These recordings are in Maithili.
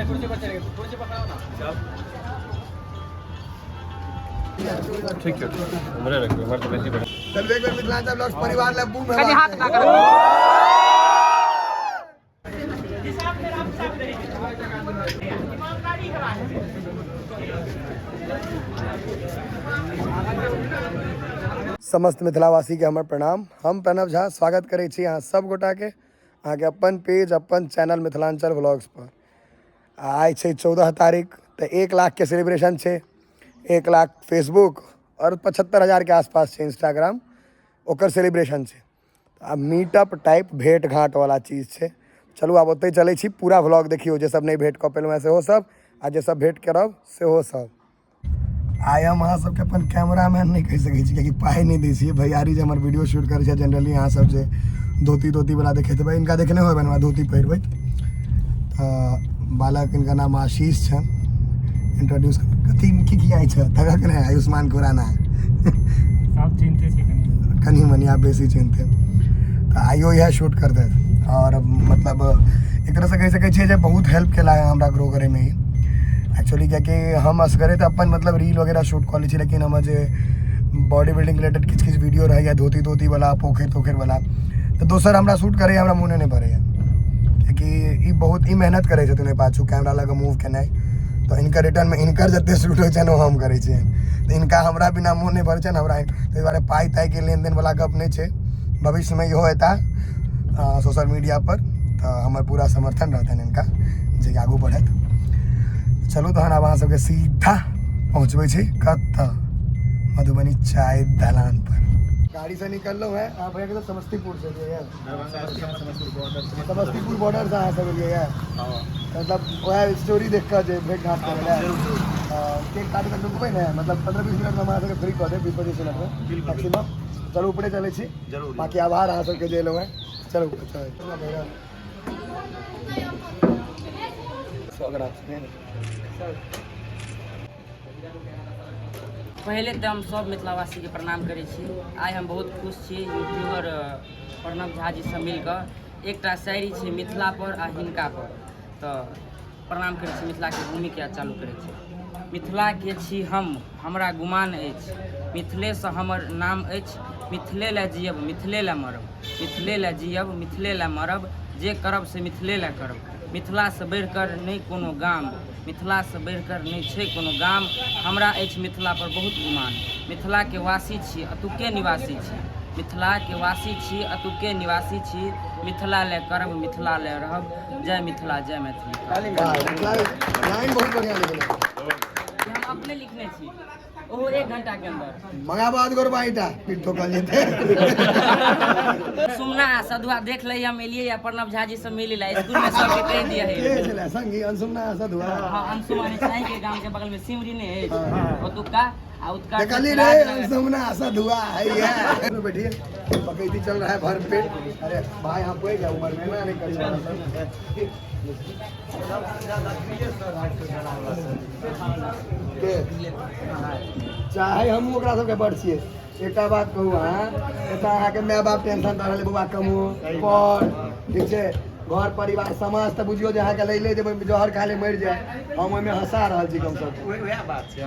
ठीक है, हमरे रखियो, हमर तऽ बेसी बढ़िया। चलू एक बेर मिथिलांचल ब्लॉग्स परिवार लए बूम। कनि हाथ ना करू। समस्त मिथिलावासी के हमर प्रणाम। हम प्रणव झा स्वागत करै छी अहाँ सब गोटा के अहाँके अपन पेज अपन चैनल मिथिलांचल व्लॉग्स पर। आइ छै 14 तारीख, तऽ 1 लाख के सेलिब्रेशन छै। 1 लाख फेसबुक और 75,000 के आसपास छै इंस्टाग्राम, ओकर सेलिब्रेशन छै। आ मीटअप टाइप भेंट घाट वाला चीज छै। चलू आब ओतहि चलै छी, पूरा व्लॉग देखियौ। जे सब नहि भेंट कऽ पेलहुँ हेँ सेहो सब, आ जे सब भेंट करब सेहो सब। आइ हम अहाँ सबके अपन कैमरामैन नहि कहि सकै छी, कियाकि पाइ नहि दै छियै। भैयारी जे हमर वीडियो शूट करै छै, जनरली अहाँ सब जे धोती तोती वाला देखैत हेबै, हिनका देखने होबै हमरा धोती पहिरबैत। तऽ बालक हिनका नाम आशीष छनि। इंट्रोड्यूस कथी की की आइ छै तगक ने आयुष्मान खुराना सब चिन्हते छै कनि कनि मनि, आब बेसी चिन्हते। तऽ आइयो इएह शूट करतै। आओर मतलब एक तरहसँ कहि सकै छियै जे बहुत हेल्प केला है हमरा ग्रो करैमे ही एक्चुअली, कियाकि हम असगरे तऽ अपन मतलब रील वगैरह शूट कऽ लै छी, लेकिन हमर जे बॉडी बिल्डिंग रिलेटेड किछु किछु वीडियो रहैए, धोती तोती वाला, पोखरि तोखरि वाला, तऽ दोसर हमरा शूट करैए, हमरा मोने नहि भरैए। कियाकि ई बहुत ई मेहनत करै छथिन ओहि पाछू कैमरा लऽ कऽ मूव केनाइ। तऽ हिनकर रिटर्नमे हिनकर जते शूट होइ छनि ओ हम करै छियनि, तऽ हिनका हमरा बिना मोन नहि भरै छनि हमरा। ताहि दुआरे पाइ ताइके लेनदेन वाला गप नहि छै। भविष्यमे इहो एता सोशल मीडिया पर तऽ हमर पूरा समर्थन रहतनि हिनका जे आगू बढ़त। चलू तहन आब अहाँ सबके सीधा पहुँचबै छी कतऽ, मधुबनी चाय दलान पर। गाड़ी से निकललहुँ है। अहाँ भैया के तो समस्तीपुर से एलियै है? समस्तीपुर बॉर्डर से अहाँ सब एलियै है। मतलब वएह स्टोरी देख कऽ जे भेंट घाट करै लए केक काटि कऽ रुकबै ने, मतलब 15-20 मिनटमे हम अहाँ सबके फ्री कऽ देब, 20-25 मिनटमे मैक्सिमम। चलू ऊपरे चलै छी। जरूर। बाकी आभार अहाँ सबके जे एलहुँ हेँ। चलू ऊपर चलै। 100 ग्राम। पहिले तऽ हम सब मिथिलावासीके प्रणाम करै छी। आइ हम बहुत खुश छी यूट्यूबर प्रणव झा जीसँ मिलकऽ। एकटा शायरी छै मिथिला पर आ हिनका पर। तऽ प्रणाम करै छी मिथिलाके भूमिके आ चालू करै छी। मिथिलाके छी हम, हमरा गुमान अछि, मिथिलेसँ हमर नाम अछि, मिथिले लए जियब मिथिले लए मरब, मिथिले लए जियब मिथिले लए मरब, जे करब से मिथिले लए करब, मिथिलासँ बढ़िकर नहि कोनो गाम, मिथिलासँ बढ़िकर नहि छै कोनो गाम, हमरा अछि मिथिला पर बहुत गुमान, मिथिलाके वासी छी अतुके निवासी छी, मिथिलाके वासी छी अतुके निवासी छी, मिथिला लए करब मिथिला लए रहब, जय मिथिला जय मैथिली। लाइन बहुत बढ़िया लिखले। हम अपने लिखने छी, ओहो 1 घंटा के अंदर। मंगाबाद गोरबा ईटा पीठ ठोकल जेतै। सुमना सधुआ देख ले, हम एलियै या प्रणव झा जी से मिले ला, स्कूल में सबके कहि दिया है। के छलै संगी अंशुमना सधुआ? हाँ, अंशुमन साईं के गांव के बगल में सिमरी ने है ओतुका आ उत्का। देखली रे अंशुमना सधुआ है ये। बैठिए, पकैती चल रहा है भर पेट। अरे भाई हम कोई क्या उम्र में ना नहीं करी के चाहे हम ओकरा सबके बड़ छियै। एकटा बात कहू, अहाँ एतऽ अहाँके माय बाप टेंशन दऽ रहल, बौआ कमो पढ़, ठीक छै, घर परिवार समाज तऽ बुझियौ जे अहाँके लै ले जेबै जहर खा ले मरि जाए। हम ओहिमे हँसा रहल छी, कमसँ कम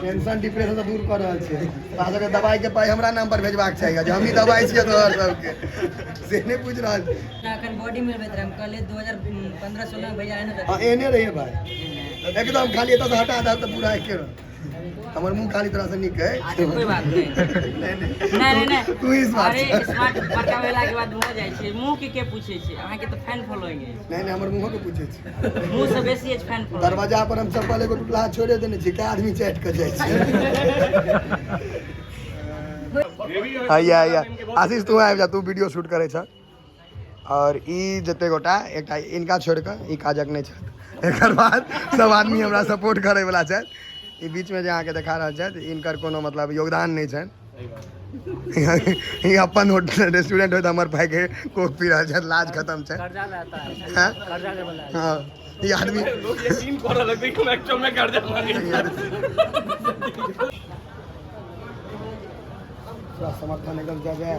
टेंशन डिप्रेशन से दूर कऽ रहल छियै। अहाँ सबके दवाइके पाइ हमरा नाम पर भेजबाक चाही जे हमही दवाइ छियै तोहर सबके, से नहि बुझि रहल छी। अखन बॉडी मिलबैत रहे, हम कहलियै 2015-16 में भैया एने। हँ, एहने रहिए भाई एकदम, खाली एतऽ से हटा दब तऽ पूरा एके रह। हमर मुँह खाली तोरा से नीक है। अच्छा, कोई बात नहीं। नहीं नहीं। नहीं नहीं नहीं। तू ही स्मार्ट। अरे स्मार्ट बड़का भेला के बाद भऽ जाइ छै। मुँह के के पूछै छै? अहाँके तऽ फैन फॉलोइंग अछि। नहीं नहीं, हमर मुँहो के पूछै छै। मुँह से बेसी अछि फैन फॉलोइंग। दरवाजा पर हम चप्पल एगो टुटलाहा छोड़े देने छी, कै आदमी चाटि कऽ जाइ छै। हैया हैया आशीष, तू आबि जा, तू वीडियो शूट करै छ। और ई जते गोटा एकटा इनका छोड़ि कऽ ई काजक नहि छथि, एकर बाद सब आदमी हमरा सपोर्ट करै वला छथि। ई बीचमे जे अहाँके देखा रहल छथि, इनकर कोनो मतलब योगदान नहि छनि। ई अपन रेस्टोरेंट होइत हमर भाइके कोक पी रहल छथि, लाज खत्म छै। हैं? हाँ, ई आदमी लोग यकीन करऽ लगतै कि हम एक्चुअल में कर्जा मांगे। पूरा समर्थन एकदम जय जय।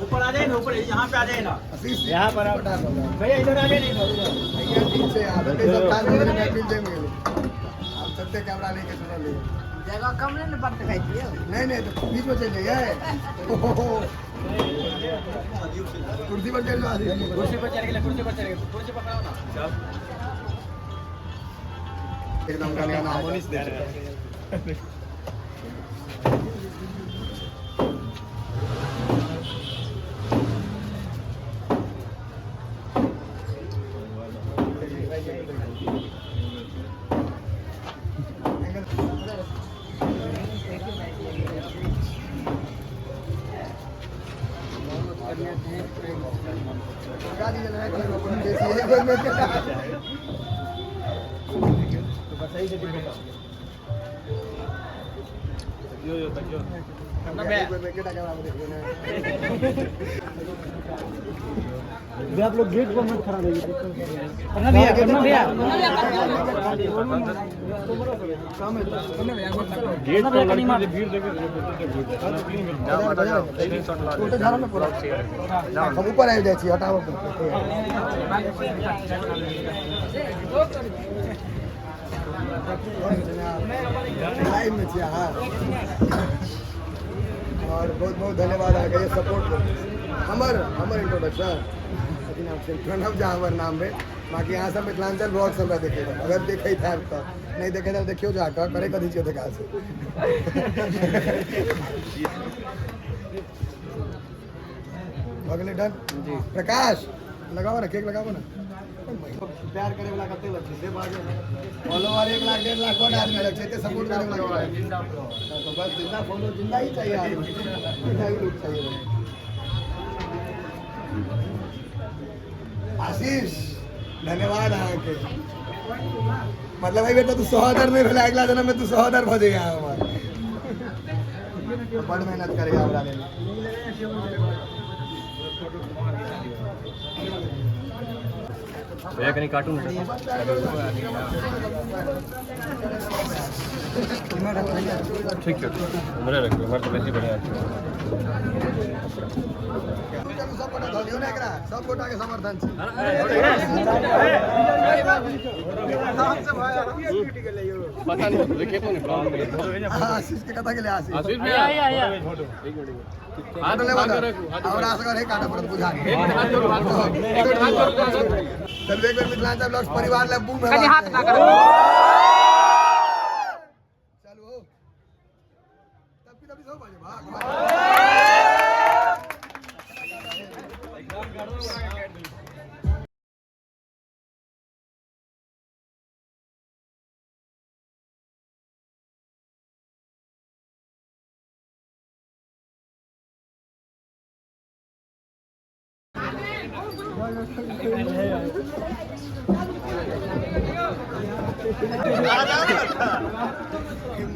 ऊपर आ जाए ना, ऊपर यहाँ पे आ जाए ना, यहाँ पर आप भैया इधर आ जाए ना, भैया ठीक से आप सब काम करे मैं मिल जाएंगे। आप चलते कैमरा लेके सुना ले, जगह कम नहीं ना पड़ता है। नहीं नहीं तो बीच में चल जाइए, कुर्सी पर चल जाओ, कुर्सी पर चढ़ गए, कुर्सी पर चढ़ गए, कुर्सी पकड़ाओ ना एकदम गाना गाना दे। आप लोग गेट पर मत खड़ा रहिए। प्रणाम भैया, प्रणाम भैया, गेट पर लड़की भीड़ देखे छोटे झाड़ में पूरा हम ऊपर आबि जाइ छी, हटाबऽ पड़तै। लाइव में छी अहाँ, और बहुत बहुत धन्यवाद अहाँके सपोर्ट। हमर हमर इंट्रोडक्शन अथी नाम छै प्रणव झा हमर नाम भेल। बाकी अहाँ सब मिथिलांचल ब्लॉग हमरा देखै, अगर देखैत हैब तऽ, नहि देखैत हैब देखियौ जाकऽ, करै कथी छियै देखा से। भऽ गेलै डन जी। प्रकाश लगाओ ना, केक लगाओ ना। प्यार करे वाला कते लोग छै से बाजू। फॉलोअर 1 लाख 1.5 लाख बड आदमी लग छै, एते सपोर्ट करे वाला जिंदा तो बस जिंदा फॉलो जिंदा ही चाहिए आदमी, जिंदा ही लोग चाहिए। आशीष धन्यवाद अहाँके, मतलब एहि बेर तऽ तू सहोदर नहि भेलै, अगिला जन्म में तू सहोदर भऽ जइहे हमर। बड़ मेहनत करैया हमरा लेल। भैया कहीं कार्टून ठीक है, उम्र रखो, हमारे तो वैसे बढ़िया। सब गोटा धऽ लियौ ने एकरा, सब गोटा के समर्थन छै। पता नहीं देखे तो नहीं प्रॉब्लम। आशीष के कतऽ गेलै आशीष? आशीष भैया एक मिनट, हाथ हमरा असगर है काटऽ पड़त बुझा गेल। चलू एक बेर मिथिलांचल ब्लॉग्स परिवार लए बूम हेबाक चाही। चलू तब की तब सब बाजू भाग।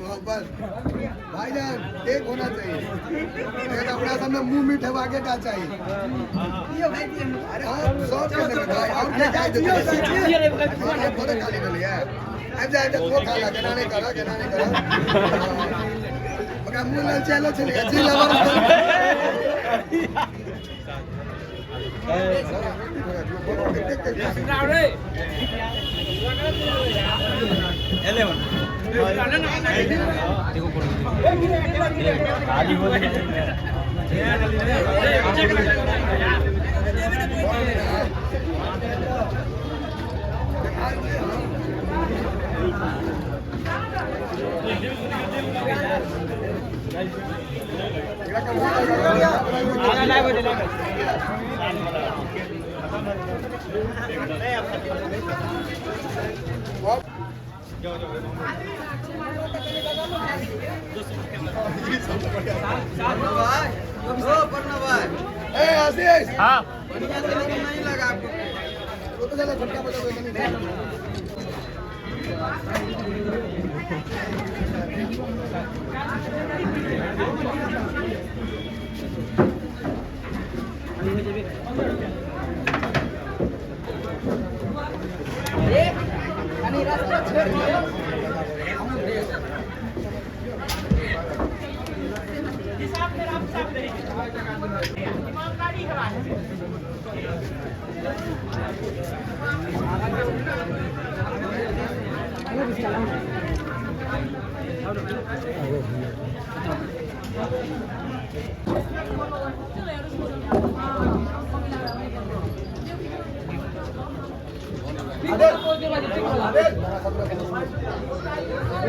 मोहब्बत भाईजान एक होना चाहिए, एक अपना सब में मुंह मीठ हेबाके टा चाहिए। अरे हाँ सब के देबै भाई, और के जाय देतै थोड़े खाली भेलैया। आबि जा आबि जा, तो खा ला, केना नहि करऽ, केना नहि करऽ। ओकरा मुँह ललचायलो छलैया जी लबर। ए आशीष, हाँ नहीं लगा आपको तो चलो झटका बजाओ।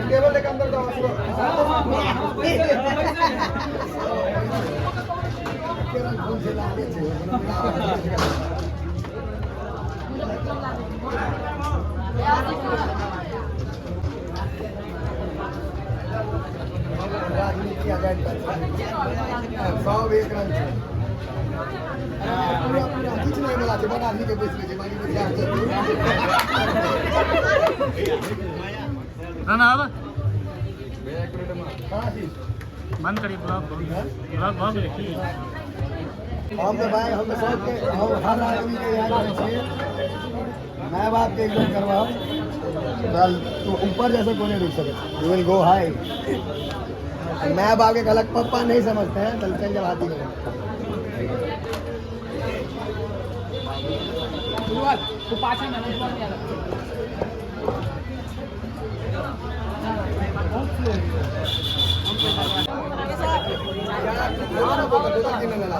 टेबल लेके अंदर जाओ। राजनीति आजाद सब एक रंग छै। पूरा पूरा किछु नहि बला छै, बड़ आदमी के बैस छै, बाकी ना आब बंद करी ब्लॉग ब्लॉग भऽ गेलै की? हम तऽ भाई, हम तऽ सबके, हम हर आदमी के इएह कहै छियै, my बाप के इज्जत करबह चल तू ऊपर जैसे कोई नहीं रुक सके, you will go high. My बाप के गलत पप्पा नहीं समझते हैं चल चल जब हाथी के। तू पाछा में ऊपर नहीं आला। बोतल किने ला।